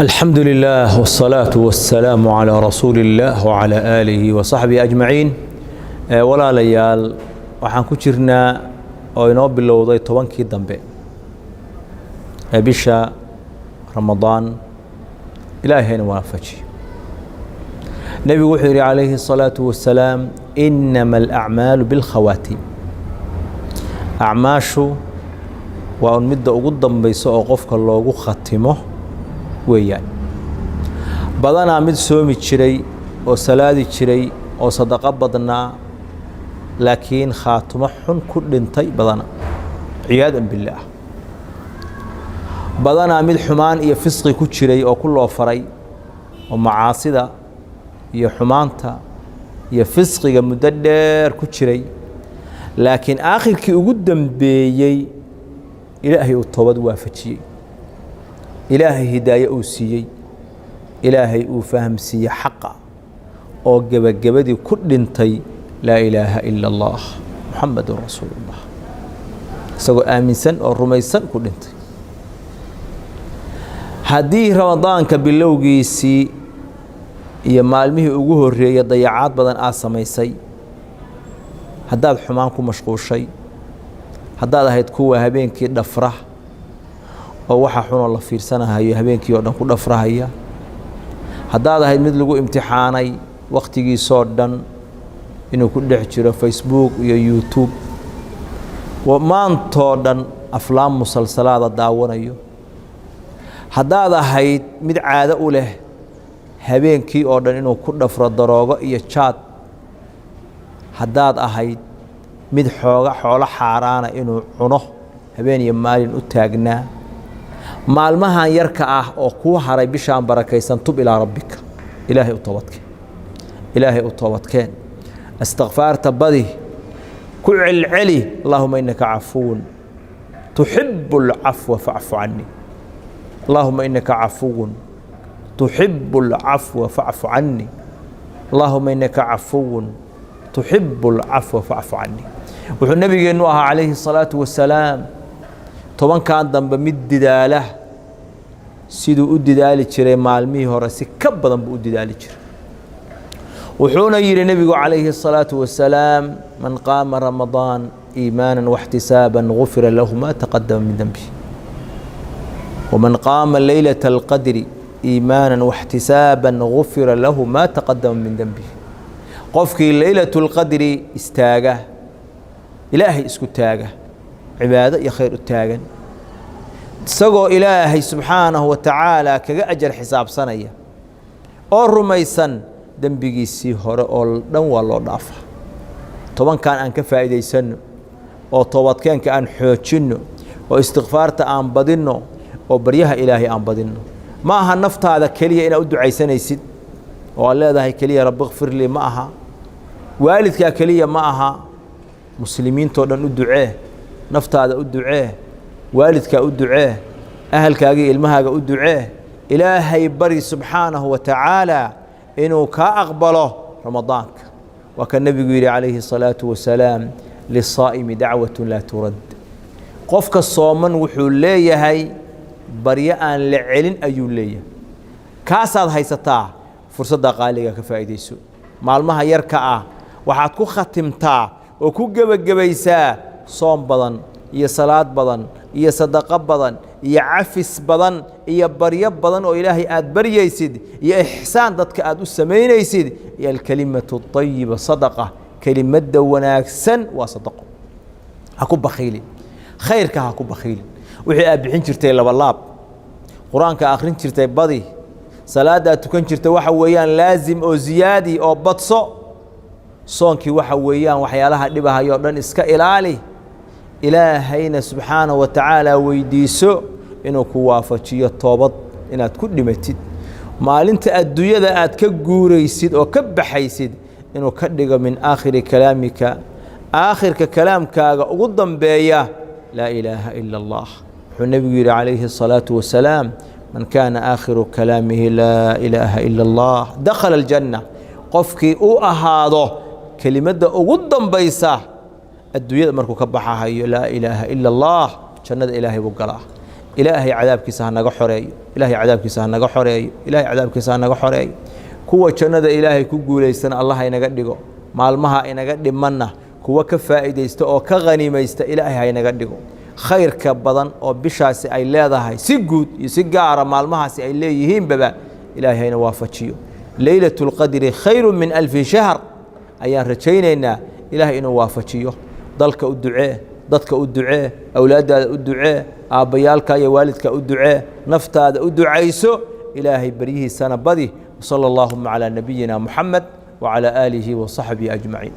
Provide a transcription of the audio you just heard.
الحمد لله والصلاة والسلام على رسول الله وعلى آله وصحبه أجمعين. Walaalayaal, waxaan ku jirnaa oo inoo bilowday 10kii dambe ee bisha Ramadaan. Ilaahayna waafajiyo. Nebigu wuxuu yidhi calayhi الصalaaةu wasalaam: "إنما الأعمال بالخواتيم." Acmaashu waa un midda ugu dambaysa oo qofka loogu khatimo weeyaan. Badanaa mid soomi jiray oo salaadi jiray oo sadaqo badnaa, laakiin khaatumo xun ku dhintay badana, ciyaadan billaah. Badanaa mid xumaan iyo fisqi ku jiray oo ku loofaray oo macaasida iyo xumaanta iyo fisqiga muddo dheer ku jiray, laakiin aakhirkii ugu dambeeyey Ilaahay uu toobad waafajiyey, Ilaahay hidaaye uu siiyey, Ilaahay uu fahamsiiyey xaqa, oo gebagabadii ku dhintay "لا إله إلا الله محمد رسول الله" isagoo aaminsan oo rumaysan ku dhintay. Haddii Ramadaanka bilowgiisii iyo maalmihii ugu horreeyey dayacaad badan aad samaysay, haddaad xumaan ku mashquushay, haddaad ahayd kuwa habeenkii dhafra oo waxa xunoo la fiirsanahayo habeenkii oo dhan ku dhafrahaya, haddaad ahayd mid lagu imtixaanay wakhtigiisoo dhan inuu ku dhex jiro Facebook iyo YouTube, maantoo dhan aflaam musalsalaada daawanayo, haddaad ahayd mid caado u leh habeenkii oo dhan inuu ku dhafro daroogo iyo jaad, haddaad ahayd mid xooga xoolo xaaraana inuu cuno habeen iyo maalin u taagnaa, maalmahan yarka ah oo kuu haray bishaan barakaysan, تب إلى ربك, Ilaahay u toobadkeen, Ilaahay u toobadkeen, istikfaarta badi, ku celceli: "اللهم إنك عفو تحب العفو فاعف عني، اللهم إنك عفو تحب العفو فاعف عني، اللهم إنك عفو تحب العفو فاعف عني." Wuxuu nabigeennu ahaa calayhi الصalaaةu wasalaam 10kan dambe mid didaala. Siduu u didaali jiray maalmihii hore si ka badan buu u didaali jiray. Wuxuuna yidhi nebigu calayhi الصalaaةu wasalaam: "من قام رمضان إيمانا واحتسابا غفر له ما تقدم من ذنبه، ومن قام ليلة القدر إيمانا واحتسابا غفر له ما تقدم من ذنبه." Qofkii leylaة اlqadri istaaga, Ilaahay isku taaga, cibaado iyo khayr u taagan, isagoo Ilaahay subxaanahu wa tacaala kaga ajar xisaabsanaya oo rumaysan, dembigiisii hore oo dhan waa loo dhaafaa. 10kan aan ka faa'iidaysanno oo toobadkeenka aan xoojinno oo istikfaarta aan badinno oo baryaha Ilaahay aan badinno. Ma aha naftaada keliya inaad u ducaysanaysid oo aad leedahay keliya "رب اغفر لي." Ma aha waalidkaa keliya, ma aha muslimiintoo dhan u ducee. Naftaada u ducee, waalidkaa u ducee, ahalkaaga iyo ilmahaaga u ducee. Ilaahay bari subxaanahu wa tacaala inuu kaa aqbalo Ramadaanka. Waa ka nebigu yidhi calayhi الصalaaةu wasalaam: "للصائم دعوة لا ترد." Qofka sooman wuxuu leeyahay baryo aan la celin ayuu leeyahay. Kaasaad haysataa, fursadda qaaliga ka faa'iidayso. Maalmaha yarka ah waxaad ku khatimtaa oo ku gebagabaysaa soom badan iyo salaad badan iyo sadaqo badan iyo cafis badan iyo baryo badan oo Ilaahay aad baryaysid iyo ixsaan dadka aad u samaynaysid iyo "الكلمة الطيبة صدقة." Kelimadda wanaagsan waa sadaqo. Ha ku bakhiilin khayrka, ha ku bakhiilin. Wixii aad bixin jirtay laba laab, Qur-aanka akhrin jirtay badi, salaaddaad tukan jirtay waxa weeyaan laazim oo ziyaadi oo badso, soonkii waxa weeyaan waxyaalaha dhibahayoo dhan iska ilaali. Ilaahayna subxaanahu wa tacaala weydiiso inuu ku waafajiyo toobad inaad ku dhimatid. Maalinta adduunyada aad ka guuraysid oo ka baxaysid inuu ka dhigo من آخر كلامك, aakhirka kalaamkaaga ugu dambeeya "لا إله إلا الله." Wuxuu nebigu yidhi calayhi الصalaaةu wasalaam: "من كان آخر كلامه لا إله إلا الله دخل الجنة." Qofkii u ahaado kelimadda ugu dambaysa adduunyada markuu ka baxahayo "لا إله إلا الله," jannada Ilaahay buu galaa. Ilaahay cadaabkiisa ha naga xoreeyo, Ilaahay cadaabkiisa ha naga xoreeyo, Ilaahay cadaabkiisa ha naga xoreeyo. Kuwa jannada Ilaahay ku guulaystana Allah inaga dhigo. Maalmaha inaga dhimanna kuwa ka faa'iidaysta oo ka khaniimaysta Ilaahay ha inaga dhigo. Khayrka badan oo bishaasi ay leedahay si guud iyo si gaara maalmahaasi ay leeyihiinbaba Ilaahay hayna waafajiyo. Leylat اlqadri khayru min alfi shahr ayaan rajaynaynaa Ilaahay inuu waafajiyo. Dalka u ducee, dadka u ducee, awlaaddaada u ducee, aabbayaalka iyo waalidka u ducee, naftaada u ducayso, Ilaahay baryihiisana badi. Wsala allahuma calaa nabiyina muxamed wacalaa aalihi wa saxbihi ajmaciin.